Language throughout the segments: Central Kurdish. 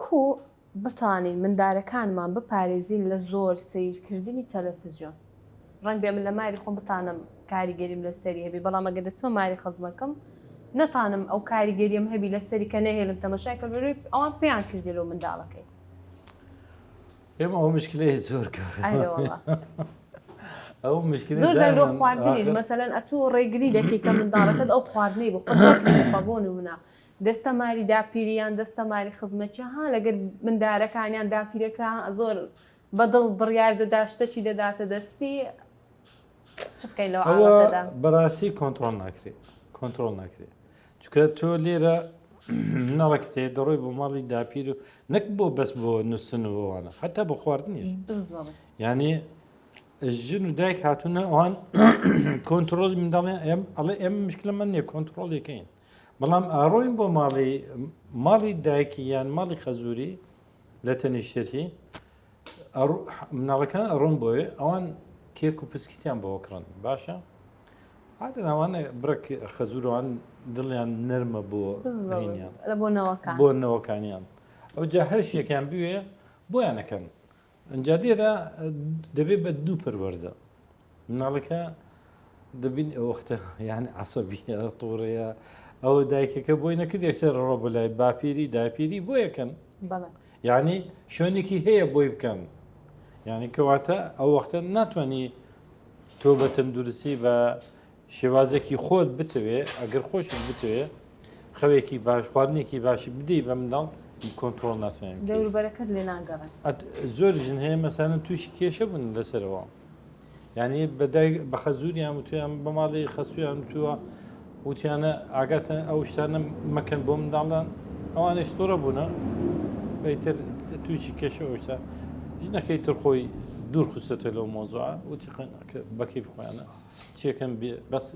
کو بتانین مندارەکانمان بپارێزین لە زۆر سەیرکردنی تەلەفزیۆن؟ ڕەنگبێ من لە ماری خۆم بتانم کاریگەریم لەسەری هەبی بەڵام ئەگەر دەچمە ماری خزمەکەم نەتانم ئەو کاریگەریەم هەبی لەسەری کە نەهێلم تەمەشای کەم لەوەی ئەوان پێیان کردی لەو منداڵەکەی. ئێمە ئەو مشکلەیە زۆر گەورە. ئەرێ وەڵا. ئەو مشکلە زۆر جار لۆ دایمەن خواردنیش ئاخر مەسەلەن ئەتوو ڕێگری دەکەی کە منداڵەکەت ئەو خواردنەی بخوا شەکری بخوا بۆ نمونە دەستە ماری داپیری یان دەستە ماری خزمەکی ها لەگەر مندارەکانیان داپیرەکە زۆر بە دڵ بڕیار دەدا شتەکی دەداتە دەستی چ بکەین لەو ئەوە عاڵەتەدا؟ بەڕاستی کۆنتڕۆڵ ناکرێ کۆنتڕۆڵ ناکرێ چونکە تۆ لێرە مناڵێکت هەیە دەڕۆی بۆ ماڵی داپیر و نەک بۆ بەس بۆ نووسن و ئەوانە حتا بۆ خواردنیش بالضبط یعنی ژن و دایک هاتوونە ئەوان کۆنتترۆلی منداڵیان ئێم ئەڵێ ئێمە مشکلەمان نییە کۆنتترۆڵیەکەین بەڵام ئاڕۆین بۆ ماڵی ماڵی دایکی یان ماڵی خەزووری لە تەنیشتێتی مناڵەکان ئەڕۆن بۆیە ئەوان کێک و پسکیتیان بۆ کڕن باشە عادەن ئەوانە بڕێک خەزوورەوان دڵیان نەرمە بۆ هینیان بۆ نەوەکان بۆ نەوەکانیان ئەو جا هەر شتێکیان بوێ بۆیانەکەن ئەجا لێرە دەبێ بە دوو پەروەردە مناڵەکە دەبین ئەو وەختە یان عسەبیە تووڕەیە ئەوە دایکەکە بۆی نەکرد یەکسەر ڕۆ بۆ لای باپیری داپیری بۆ یەکەن یعنی شوێنێکی هەیە بۆی بکەن یعنی کەواتە ئەو وەختە ناتوانانی تۆ بە تەندروستی بە شێوازێکی خۆت بتەوێ ئەگەر خۆشت بتەوێ خەوێکی باش خواردنێکی باشی بدەی بە منداڵ کۆنتترۆل ناتوانێت دەوروبەرەکەت لێ ناگەڕێن زۆر ژن هەیە مەسەلەن تووشی کێشە بوون لەسەرەوە یعنی بەدای بە خەزوریان وتیان بە ماڵی خەسویان وتووە وتیانە ئاگاتان ئەو شتانە مەکەن بۆ منداڵان ئەوانش تووڕە بوونە ئیتر تووشی کێشە ئەوشتا ژنەکەی تر خۆی دوور خستێتە لەو مۆزوعە وتی بەکەی خۆیانە چێکەم بەس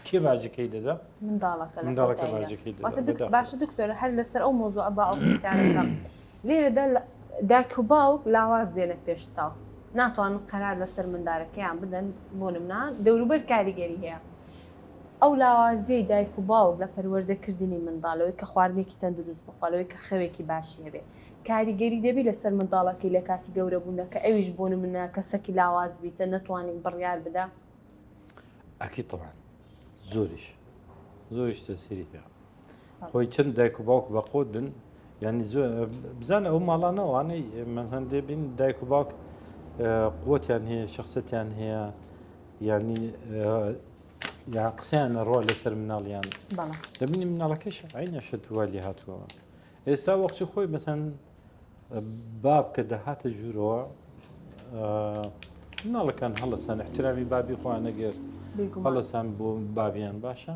کێ باجەکەی دەدا منداڵەکە منداڵەکە باجەکەی دەدا باشە دکتۆر هەر لەسەر ئەو مۆزوعە با ئەو پرسیارەکەم لێرەدا دایک و باوک لاواز دێنە پێش چاو ناتوانن قەرار لەسەر مندارەکەیان بدەن بۆ نمونە دەوروبەر کاریگەری هەیە ئەو لاوازیەی دایک و باوک لە پەروەردەکردنی منداڵ لەوەی کە خواردنێکی تەندروست بخوا لەوەی کە خەوێکی باشی هەبێ کاریگەری دەبی لەسەر منداڵەکەی لە کاتی گەورە بوونە کە ئەویش بۆ نمونە کەسەکی لاواز بیتە نەتوانین بڕیار بدا؟ ئەکی طبعا زۆریش زۆریش تەسیری هەیە خۆی چەند دایک و باوک بە قوت بن یعنی زۆر بزانە ئەو ماڵانە وانەی مەسەن دێبین دایک و باوک قوتیان هەیە شخصەتیان هەیە یعنی یان قسەیان نەڕوا لەسەر مناڵیان دەبینی مناڵەکەش عینە شت وا لێ هاتووە ئێستا وەختی خۆی مەسەن باب کە دەهاتە ژوورەوە مناڵەکان هەڵەسان احترامی بابی خۆیان نەگرت هەڵەسان بۆ بابیان باشە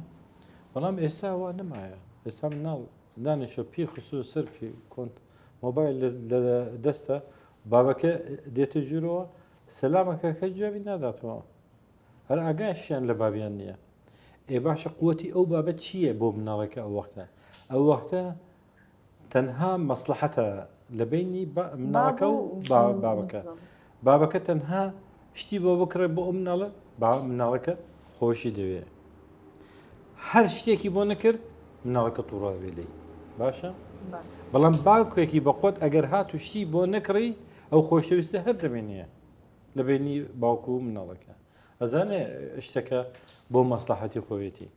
بەڵام ئێستا وا نەمایە ئێستا مناڵ دانیشە پێی خستووە سەر پێ کۆنت مۆبایل لە دەستە بابەکە دێتە ژوورەوە سەلامەکە کە جوابی ناداتەوە هەر ئاگاشیان لە بابیان نییە ئێ باشە قوتی ئەو بابەت چییە بۆ مناڵەکە ئەو وەختە ئەو وەختە تەنها مەسلحەتە لە بینی مناڵەکە و بابەکە بابەکە تەنها شتی بۆ بکڕێ بۆ ئەو مناڵە با مناڵەکە خۆشی دەوێ هەر شتێکی بۆ نەکرد مناڵەکە تووڕاوێ لێی باشە بەڵام باوکێکی بەقوت ئەگەر هات و شتی بۆ نەکڕی ئەو خۆشەویستە هەر دەمێنێ لە بینی باوک و مناڵەکە ئەزانێ شتەکە بۆ مەسلحەتی خۆیەتی.